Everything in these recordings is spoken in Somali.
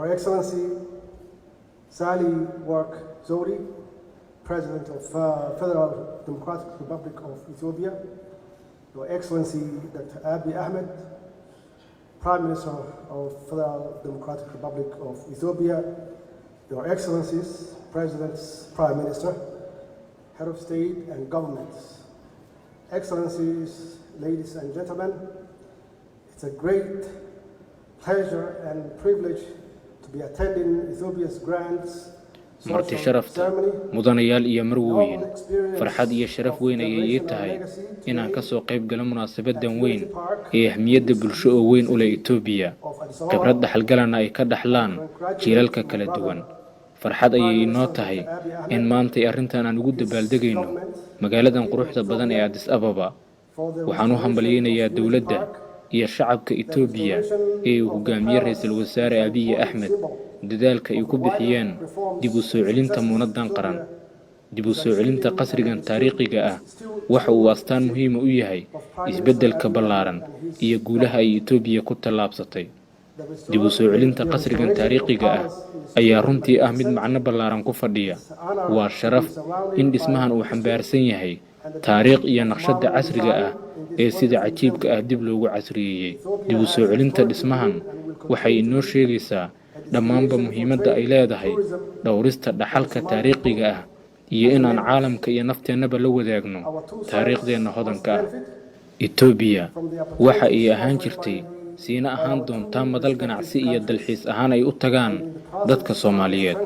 Your Excellency Sahle-Work Zewde, President of Federal Democratic Republic of Ethiopia, Your Excellency Dr. Abiy Ahmed, Prime Minister of Federal Democratic Republic of Ethiopia, Your Excellencies, Presidents, Prime Minister, Head of State and Governments, Excellencies, ladies and gentlemen, it's a great pleasure and privilege to be attending Ethiopia's grand Marti sharafta, mudanayaal iyo marwooyin, farxad iyo sharaf weyn ayay ii tahay inaan ka soo qayb galo munaasabaddan weyn ee ahmiyadda bulsho oo weyn u leh Itoobiya, khibrad dhaxalgalana ay ka dhaxlaan jiilalka kala duwan. Farxad ayay inoo tahay in maantay arrintan aan ugu dabaaldegayno magaaladan quruxda badan ee Addis Ababa. Waxaan u hambalyeynayaa dowladda iyo shacabka Itoobiya ee uu hogaamiye Ra-iisul Wasaare Abiyi Axmed dadaalka ay ku bixiyeen dib u soo celinta muunaddan qaran. Dib u soo celinta qasrigan taariikhiga ah waxa uu astaan muhiima u yahay isbeddelka ballaaran iyo guulaha ay Itoobiya ku tallaabsatay. Dib u soo celinta qasrigan taariikhiga ah ayaa runtii ah mid macno ballaaran ku fadhiya. Waa sharaf in dhismahan uu xambaarsan yahay taariikh iyo naqshadda casriga ah ee sida cajiibka ah dib loogu casriyeeyey. Dib u soo celinta dhismahan waxay inoo sheegaysaa dhammaanba muhiimadda ay leedahay dhowrista dhaxalka taariikhiga ah iyo inaan caalamka iyo nafteennaba la wadaagno taariikhdeenna hodanka ah. Itoobiya waxa ay ahaan jirtay, siina ahaan doontaa, madal ganacsi iyo dalxiis ahaan ay u tagaan dadka Soomaaliyeed.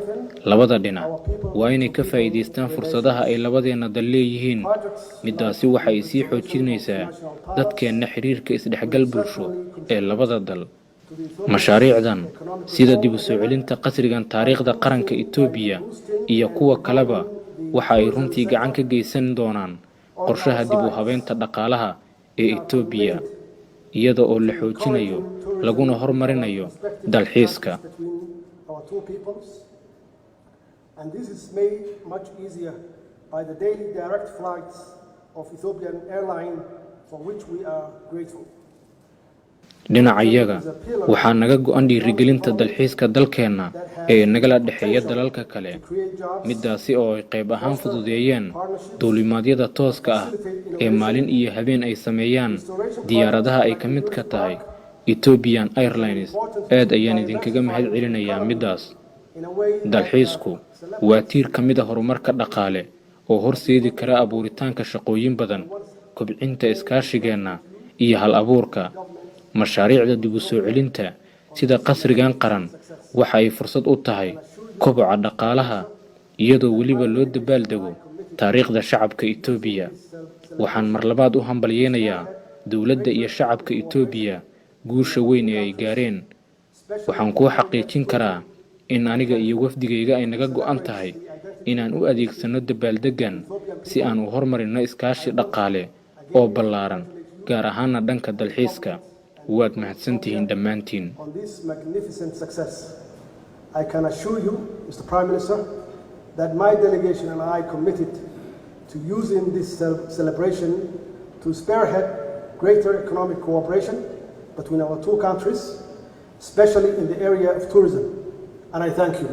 Labada dhinac waa inay ka faa'iidaystaan fursadaha ay labadeenna dal leeyihiin. Middaasi waxa ay sii xoojinaysaa dadkeenna xiriirka isdhexgal bulsho ee labada dal. Mashaariicdan, sida dib u soo celinta qasrigan taariikhda qaranka Itoobiya iyo kuwa kaleba, waxa ay runtii gacan ka geysan doonaan qorshaha dib u habeynta dhaqaalaha ee Itoobiya, iyada oo la xoojinayo laguna hormarinayo dalxiiska. Between our two peoples. And this is made much easier by the daily direct flights of Ethiopian Airlines, for which we are grateful. Dhinacayaga waxaa naga go'an dhiirigelinta dalxiiska dalkeenna ee nagala dhexeeya dalalka kale, middaasi oo ay qayb ahaan fududeeyeen duulimaadyada tooska ah ee maalin iyo habeen ay sameeyaan diyaaradaha ay ka midka tahay Ethiopian Airlines. Aad ayaan idinkaga mahad celinayaa middaas. Dalxiisku waa tiir ka mid ah horumarka dhaqaale oo horseedi kara abuuritaanka shaqooyin badan, kobcinta iskaashigeenna iyo hal abuurka. Mashaariicda dib u soo celinta sida qasrigan qaran waxa ay fursad u tahay koboca dhaqaalaha, iyadoo weliba loo dabaaldego taariikhda shacabka Itoobiya. Waxaan mar labaad u hambalyeynayaa dowladda iyo shacabka Itoobiya guusha weyn ee ay gaareen. Waxaan kuu xaqiijin karaa in aniga iyo wafdigayga ay naga go'an tahay inaan u adeegsano dabaaldeggan si aan u hormarinno iskaashi dhaqaale oo ballaaran, gaar ahaana dhanka dalxiiska. Waad mahadsantihiin dhammaantiin. On this magnificent success, I can assure you, Mr. Prime Minister, that my delegation and I committed to using this celebration to spearhead greater economic cooperation between our two countries, especially in the area of tourism. And I thank you.